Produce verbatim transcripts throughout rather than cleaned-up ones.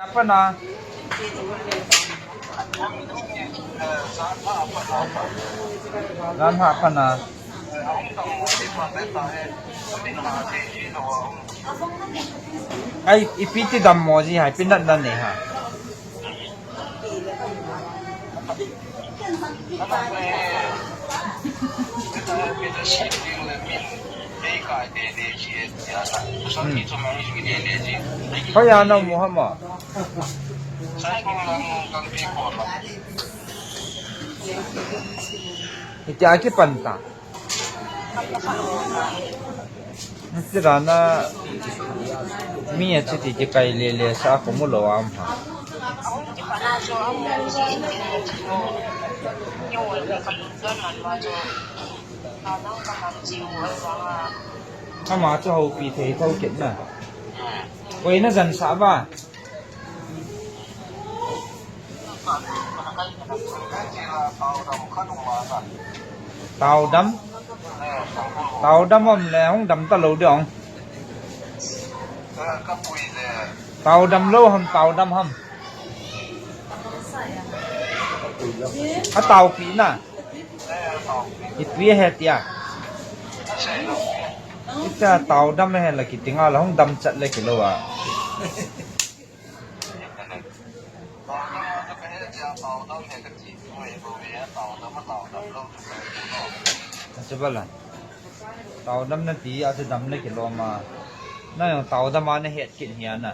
Apa na? Dan ha apa na? Ai, ipi ti dammo ji hai, pi natna nei ha. Hmm. Hoiya na mu ham a? Hitia kipan ta. Tirana mi a chiti kikai lele sa ko mu lou am ha. Ama chu houpi thei tho kit na. Koi na jan sa ba. Tao dam. Tao dam om le hung dam ta lou ding. Tao dam lou ham, tao dam ham. A taopi na. Ipi he tia. Ita tao dam he la kiti nga la hung dam chat le kilou a. Achu bala. Tao dam na ti, achu dam le kilou ma. Na jong tao dam a na het kit hi a na.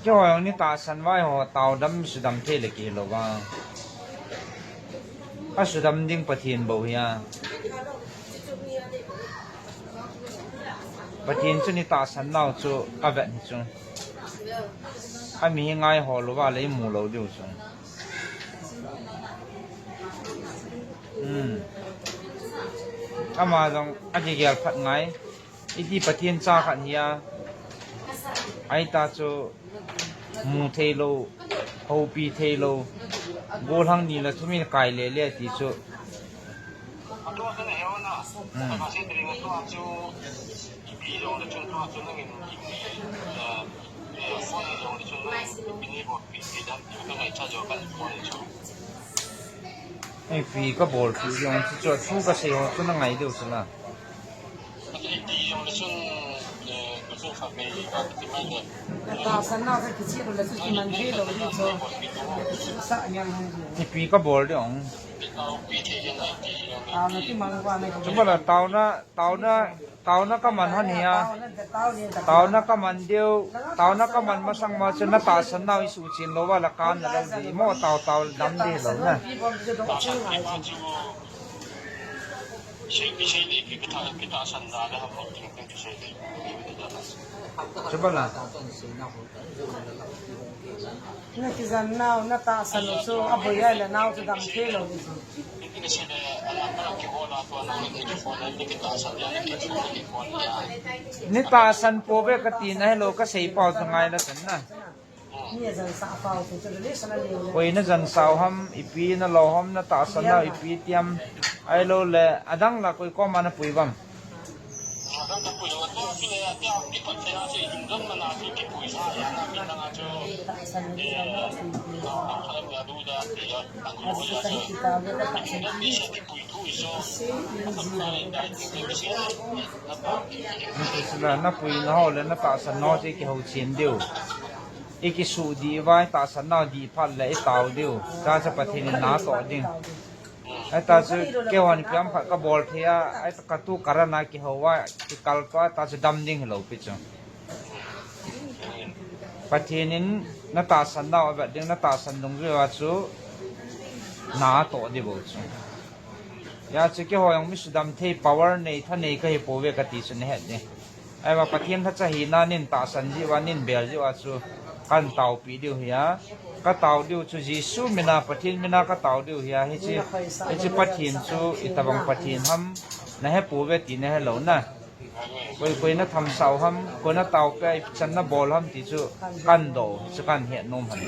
Keiho jong ni tahsan vai ho, tao dam sudam thei le kilou va. A sudam ding Pathen bou hi a. Pathen chu ni tahsan nau chu a vet hi chu. A mi hi ngai ho lou va le i mu lou diu chu. Hmm. Ama jong a kigel phat ngai. Iti Pathen cha khat hi a. Ai ta chu mu thei lou, houpi thei lou. Gollhang ni la thumin kai le le ti chu. Hmm. Ipi ka bol pi jong chu chu thu ka sei ho chu na ngai diu chu la. Tahsan na ka kichi ro la chu kiman thei lou diu chu. Sa nyang hung diu. Ipi ka bol diu. Tao na ki mang wa na. Chu bala tao na, tao na Taona kaman hon hi a. Taona kaman diu, taona kaman masang ma chu na tahsan nau i suhchin lou va la kan na lou di mo tao tao dam di lou na. Chu bala. Na kijan nau, na tahsan u chu, aboi a le nau chu dam thei lou di chu. Ni tahsan pouve kati na hilou kasei pau chu ngai la tan na. Koi na jan sau ham, ipi na lou ham, na tahsan nau ipi ti ham, ahilou le adang la koi koma na pui vam. Sila na pui na ho le na tahsan nau chu i kihou chin diu. I kisuh di vai tahsan nau di phat le i tao diu. Tahsa Pathen in na toh ding. Ahi ta chu keihon kiam khat ka bol thei a, ahi ta ka tu karan a kihou a, kikal to a, ta chu dam ding hilou pi chu. Pathen in na tahsan nau avet ding, na tahsan dungjui a chu na toh di bou chu. Hijeh chun keiho jong mi sudam thei power nei, tha nei kahi pouve kati chu nahet ding. Ahivang Pathen lhacha hina nin tahsan jiu a, nin bel jiu a chu kan taopi diu hi a. Ka tao diu chu Jesu mina, Pathen mina ka tao diu hi a. Hiche, hiche Pathen chu itobang Pathen ham nahe pouve ti nahe lou na. Koi, koi na thamsau ham, koi na taopi a ichan na bol ham ti chu kan do, chu kan het nom ham.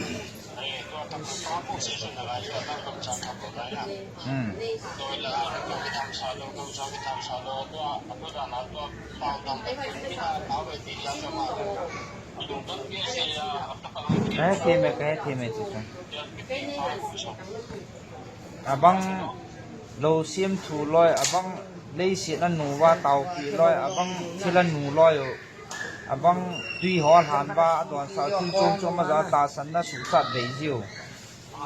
Hmm. Kahe thei me, kahe thei me, ti chu. Abang lou semthu loi, abang leiset a nu uva taopi loi, abang thil a nu loi u, abang tui ho lhan uva adonsah thil chom chom aja tahsan na suhsat bei jiu.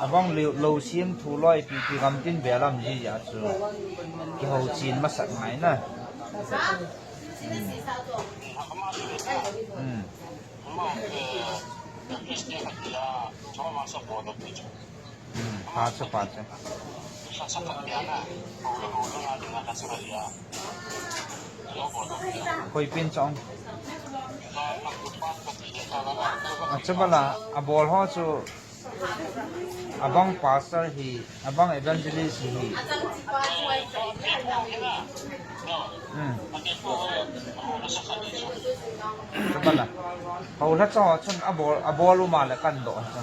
Abang lou, lou semthu loi ipi ipi gamtin bel am ji jeh chu kihou chen masat ngai na. Hmm. Hmm. Hmm, pha chu, pha chu. Koi pin chong. Achu bala, abol ho chu, abang pastor hi, abang evangelist hi. Hmm. Achu bala. Houlha cho chun abol, abol u ma le kan doh chu.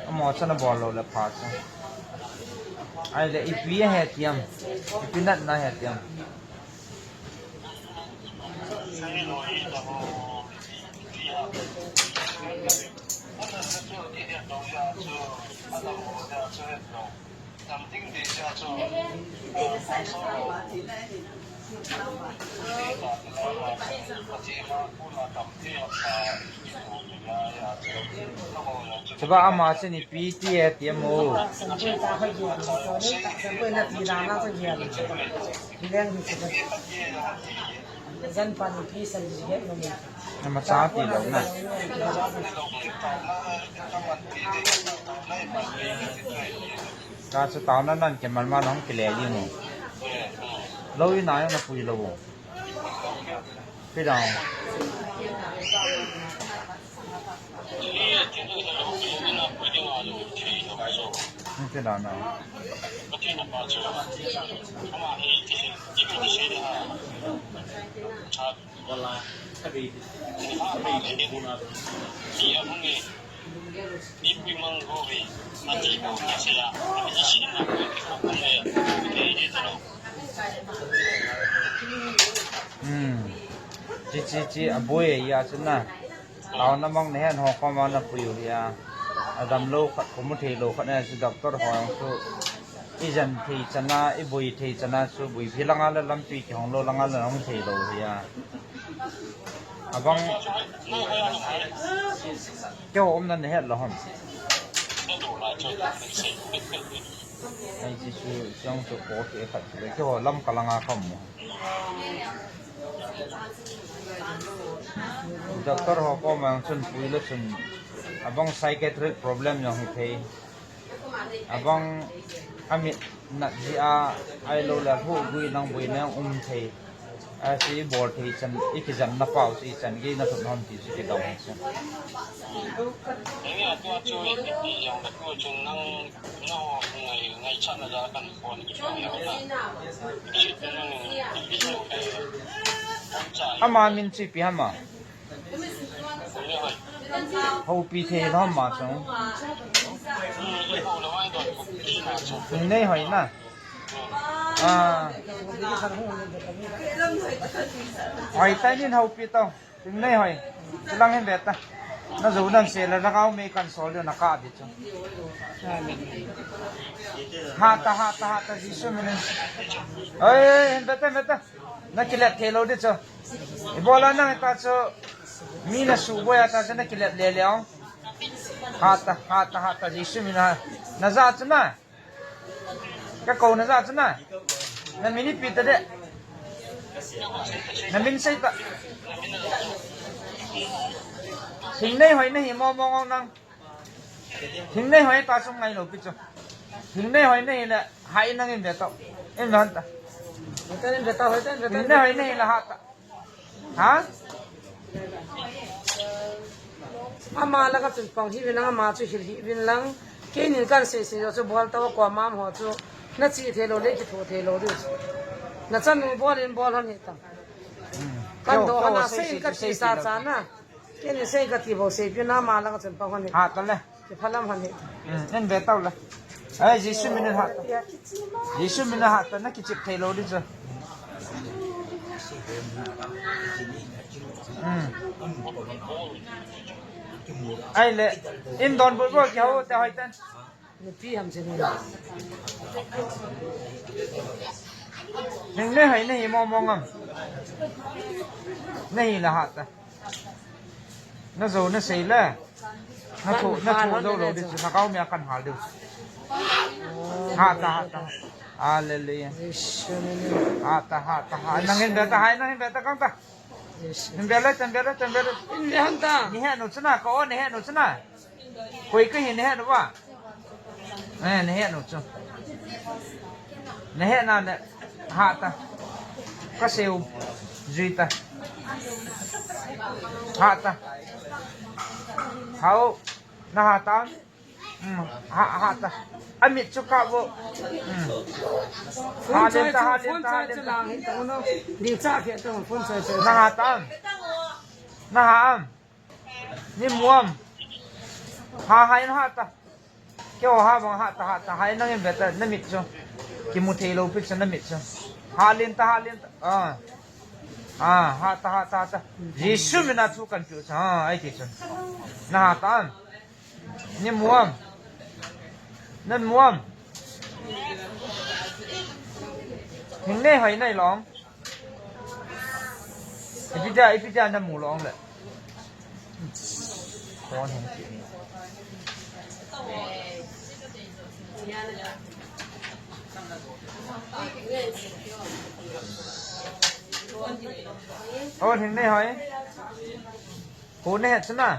Amaho chun abol lou le pha chu. Ahile ipi ahe tiam. Ipi natna ahe tiam. Chuba ama chun ipi ti e ti amo. Ama cha ti lou na. Ka chu taona nan ke man man hung kile ding u. Lou in a jong na pui lou u. Pi dang. Pi dang na. Hmm. Chi, chi, chi, aboi a chu na. Taona mong nahen ho koma na pui u hi a. Adam lou khat, komu thei lou khat na chu doctor ho jong chu. I jen thei chan a, i boi thei chan a chu boi phi lang a le lampi kihong lou lang a le hong thei lou hi a. Abang keiho umna nahet lou ham. Ai, Jesu, siang chu ko ke khat chu le, keiho lam ka lang a ka um. Doctor ho koma chun pui le chun abang psychiatric problem jong hi thei. Abang amit nat jeh a, ahilou le lhuh gui lang boina um thei. Ahi chu i bol thei chan, i kijen na pau chu i chan gei na lhut ham ti chu kidong hi chu. Ama min chu ipi ham a? Houpi thei lou ham ama chu. Thingnei Hoi na. Ah. Hoi tai nin houpi tao. Thingnei Hoi. Chulang hin ve ta. Na jou dan se la lagao mei kan sol ding na ka di chu. Ha ta, ha ta, ha ta, Jesu min in. Oi, hin ve ta, ve ta. Na kilet thei lou di chu. Ibola nang ta chu. Mi na suboi a ta chu na kilet le le o. Ha ta, ha ta, ha ta, Jesu min a. Na ja chu na. Ka kou na ja chu na. Na min ipi ta de. Na min sei ta. Thingnei Hoi na hi mo mo ngong nang. Thingnei Hoi ta chu ngai lou pi chu. Thingnei Hoi na hi le ha in nang in ve ta. In ve ta. Hoi ta in ve ta, hoi ta in ve ta. Thingnei Hoi na hi le ha ta. Ha? Ama la ka chun pang hi vin lang, ama chu hil hi vin lang. Keinin kan sei sei chu bol tao ko mam ho chu. Na chi thei lou le kitho thei lou di chu. Na chanu bol in bol hon hi ta. Hmm. Kan do hon a sei in ka ti sa cha na. Keinin sei ka ti bou sei pi na ama la ka chun pang hon hi. Ha ta le. Kiphalam ham hi. Hmm, en ve tau la. Ai, Jesu min in hat. Jesu min in hat, na kichip thei lou di chu. Hmm. Ai le, in don bol bol ki hau te hoi tan. Nupi ham se ni. Ning ne hai ne hi mo mo ngam. Ne hi la hat ta. Na zo na sei le. Na thu, na thu zo lo di chu, na kau mi a kan hal di. Ha ta, ha ta. Hallelujah. Ha ta, ha ta, ha. Nang hin be ta, hai, nang hin be ta, kang ta. Hin be le, tan be le, tan be le. Hin be han ta. Ni he nu chu na, ka o ni he nu chu na. Koi ka hin ni he nu ba. Eh, ni he nu chu. Na he na le, ha ta. Ka seu, zui ta. Ha ta. Hau, na ha ta. Hmm, ha, ha ta. A mit chu ka vo. Hmm. Ha len ta, ha len ta, ha len ta. Ding cha ke to phone chai chai. Na ha ta. Na ha am. Ni muam. Ha ha in ha ta. Keo ha bang ha ta, ha ta, ha in nang in be ta, na mit chu. Ki mu thei lo pi chu na mit chu. Ha lin ta, ha lin ta. Ah. Ah, ha ta, ha ta, ha ta. Jesu min a thu kan piu chu. Ah, ai ti chu. Na ha ta. Ni muam. Nan muam. Hing ne hai nai long. Ipi dia, ipi dia na mu long le. Kon hong ki. Oh, hing ne hai. Ko ne het na.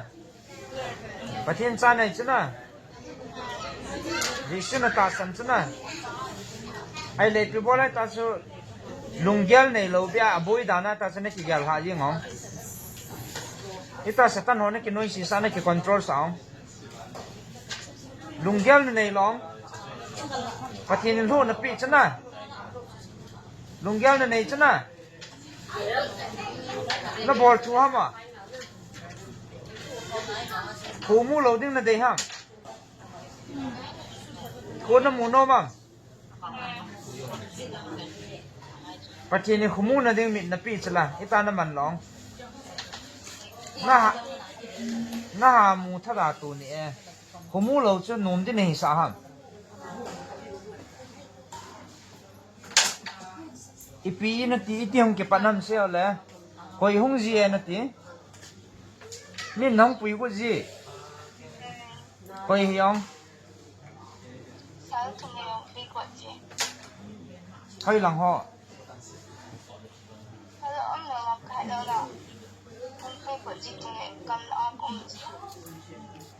Pathen cha nei chu na. Jesu na tahsan chu na. Ai le pi bol ai ta chu lunggel nei lo bia aboi dan a ta chu na kigel ha jing ong. Ita Satan ho na kinoise sa na kicontrol sa ong. Lunggel na nei lo ong. Pathen in lhuh na pi chu na. Lunggel na nei chu na. Na bol thu ham a. Kho mu lo ding na dei ham. Kho na mu nom am. Pathen in kho mu na ding mit na pi chu la. Ita na man long. Na ha, na ha mu tha da tu ni e. Kho mu lo chu nom ding na hi sa ham. Ipi na ti, iti hung kipat nam se le. Koi hung ji e na ti. Min nang pui gu ji. Koi hi ong. Hoi lang ho.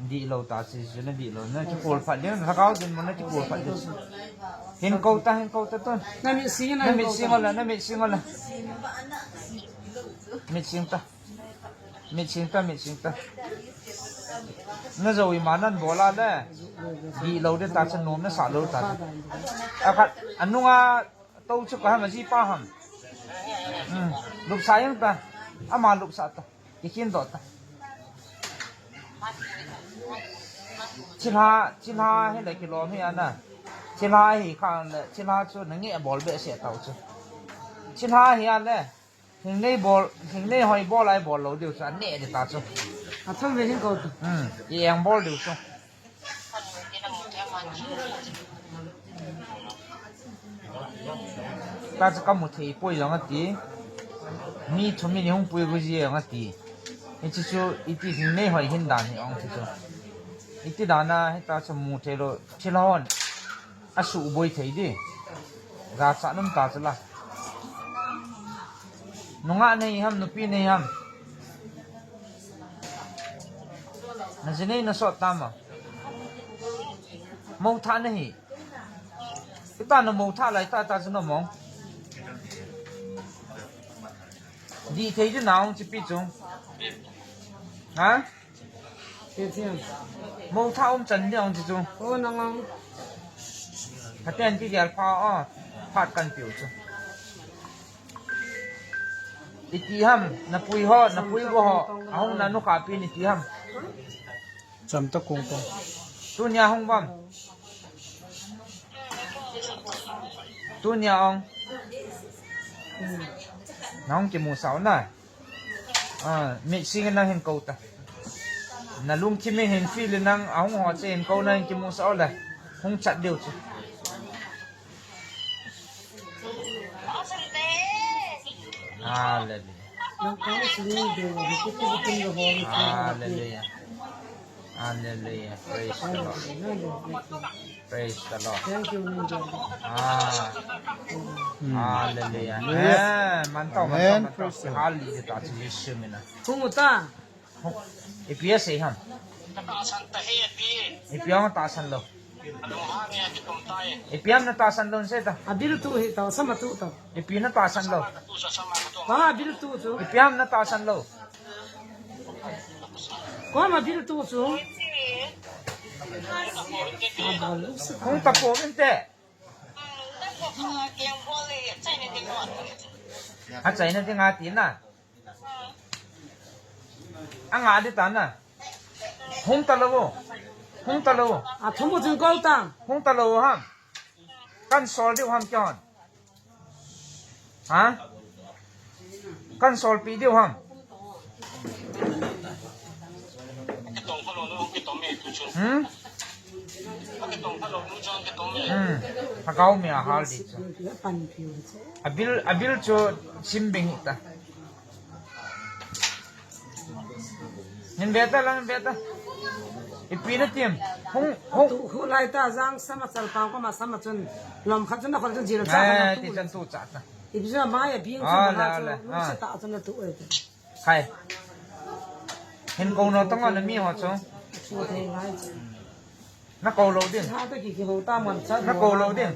Di lo ta si, si na di lo. Na ki pol phat ding, na kau din mo na ki pol phat ding. Hin ko ta, hin ko ta tun. Na mit sing na, na mit sing la, na mit sing la. Mit sing ta. Mit sing ta, mit sing ta. Na zo i ma nan bol a le. Di lo de ta chan nom na sa lo ta. A khat, anunga To chu ka ham, a ji pa ham. Hmm. Lupsa jeng ta. Ama lupsa ta. Kikhin doh ta. Chilha, chilha hi le kilom hi ana. Chilha hi kha le, chilha chu na nge bol be se tau chu. Chilha hi a le. Hingnei bol, hingnei hoi bol ai bol lo diu chu, a neh di ta chu. A thum ve hin ko tu. Hmm, i eng bol diu chu. Ta chu ka mu thei poi jong a ti. Mi thum in i hung pui gu ji jong a ti. Hichi chu, iti hingnei hoi hin dan hi ong ti chu. Iti dan a, hita chu mu thei lo, thil hon. A suboi thei di. Jachat um ta chu la. Nungah nei ham, nupi nei ham. Na ji nei na sot tam a. Mo tha na hi. Kita na mo tha lai ta ta chu na mong. Di thei di na ong chi pi chu. Ha? Mo tha um chan di ong chi chu. O nang ong. Phaten kigel pha o. Phat kan piu chu. Iti ham, na pui ho, na pui go ho. Ahung na nu kha pi ni ti ham. Cham ta kong kong. Tunia hung vam. Tunia ong. Nahung kimusah u na. Ah, mi sing nang hin kou ta. Na lungthim in hin feel nang ahung ho che hin kou nang hin kimusah u le. Hung chat diu chu. Hallelujah. Hallelujah. Hallelujah. Praise the Lord. Praise the Lord. Thank you, Lord. Ah. Hallelujah. Amen. Eh, man tau, man tau, man tau. Praise the Lord. Hallelujah. Jesu mina. Hung uta. Ipi asei ham? Ipi ham tahsan lou? Ipi ham natahsan lou sei ta? Abil tu hi ta, sama tu ta. Ipi natahsan lou? Ko abil tu chu. Ipi ham natahsan lou? Ko abil tu chu. Hung tapo inte. Achaina dinga tina. Anga di ta na. Hung ta lou. Hung ta lou. Athum u jing kou ta. Hung ta lou ham. Kan sol diu ham kihon. Ha? Kan sol pi diu ham. Hmm? Hmm. Lhagao mi ahal di chu. Abil, abil chu sim bing ta. Hin ve ta lang, hin ve ta. Ipi natim. Hung, hung. Tu khu lai ta jang sama chal pang ko ma sama chun. Lom khat chun na khol chun jil cha. Eh, ti chan tu cha ta. Ipi chu mai a bing chu ma chu. Lu se ta chun na tu e. Khai. Hin kou nau tong na mi ho chu. Chu thei ngai chu. Na kou lou ding. Ha ta ki ki ho ta man cha. Na kou lou ding.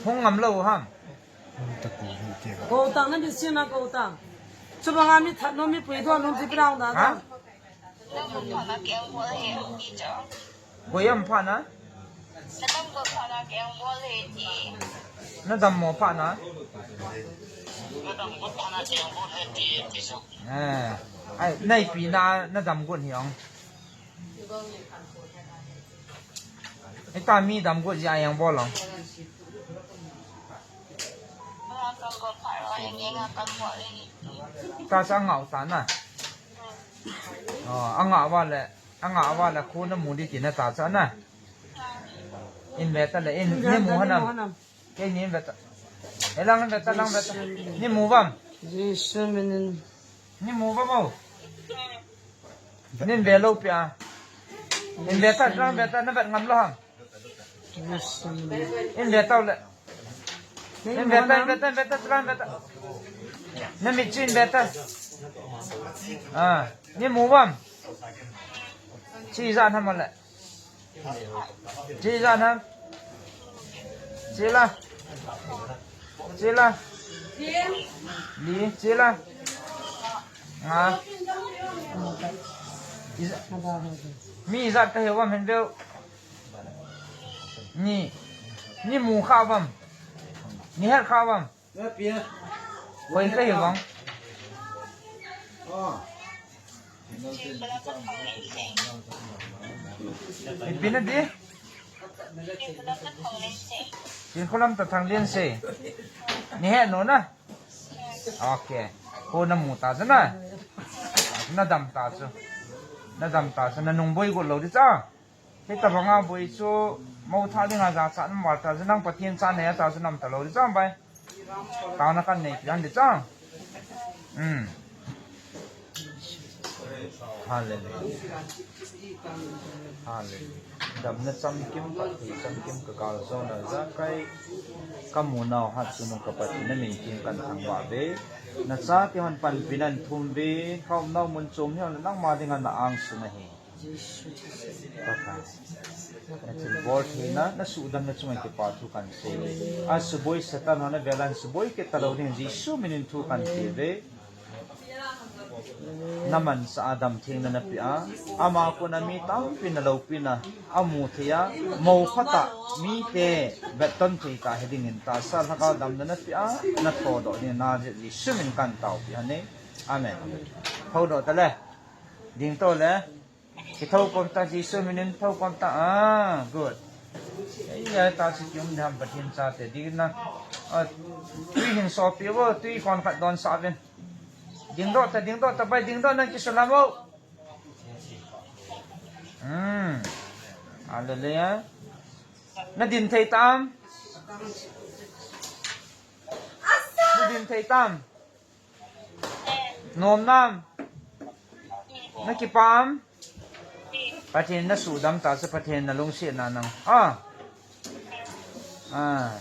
Hung ngam lou ham. Kou tang na mi sin na kou tang. Chu banga mi that nom mi pui do nom ti brown da da. Ha? Koi am pha na? Na dam mo pha na? Eh, ai, nai pi na, na dam gun hi ong. Ita mi dam gu jia yang bol long. Ta sa ngau ta na. Oh, anga wa le, anga wa le khu na mu di ti na ta sa na. In ve ta le, in ni mu hanam. Kei ni in ve ta. E lang ve ta, lang ve ta. Ni mu vam. Jesu minin. Ni mu vam o. Nin ve lou pia. In ve ta, tlang ve ta, na vet ngam lou ham. In ve ta le. In ve ta, in ve ta, in ve ta, tlang ve ta. Na mit chin ve ta. Ah, ni mu vam. Chi ja na ma le. Chi ja na. Chi la. Chi la. Li, chi la. Nga. Iza-, mi ijat ka hiu vam hin veu. Ni, ni mu kha vam. Ni het kha vam. Koi ka hiu vam. Ipi na di? Chinkholam to Thanglinsei. Ni het nu na? Ok. Ko na mu ta chu na. Na dam ta chu. Na dam ta chu, na nung boi got lou di cha. Hitabanga boi chu mo tha dinga jachat na val ta chu, nang Pathen cha nei ta chu nam ta lou di cha bai. Taona kan nei pian di cha. Hmm. Hallelujah. Hallelujah. Damna chamkim, phatthei chamkim ka gal jona jakai. Ka mu nau hat chu nung ka Pathen na min kim kan thangvah ve. Na chate hon panpina nei thum ve. Ka um nau mun chom hi nangma dinga na angsunga hi. Pakai. Na thilbol theina, na suhdamna chunga kipa thu kan sei. A suboi Satan hon avel a suboi kit ta lou ding Jesu minin thu kan pe ve. Na mansa a damtheina na pe a, ama kona mi tampi na loupina, amu thei a, mo phatah mite vetton thei ta hi dingin tahsa lhagao damna na pe a, na thodoh ding na Jesu min kan taopi ahi. Amen. Thodoh ta le. Ding to le. Kithou pom ta, Jesu minin thou pom ta. Ah, good. Ei, ai ta si kium dam Pathen chate. Ding na. Ah, tui hin sopi vo, tui kon khat don sa ven. Ding doh ta, ding doh ta, bai ding doh nang kisu lam o. Hmm. Hallelujah. Na din thei tam? Na din thei tam? Nom nam? Na kipah am? Pathen na sudam ta chu Pathen na lungsetna nang. Ah. Ah.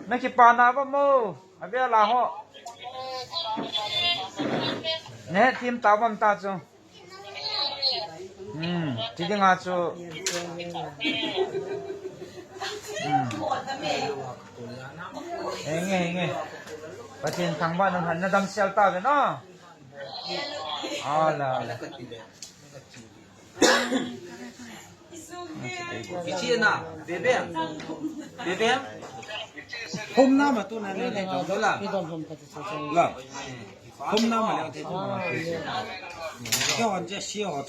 Na kipah na ba mo? Abe la ho. Ne thim ta bam ta chu. Hmm, ti ding a chu. Hmm. Henge, henge. Pathen thangvah in umhen, na damsel tauve na. Ala, ala. Kichi na, bebe. Bebe. Hom na ma tu na ne ne. Dola. La. Hom na ma le te tu. Ke hon je si ho.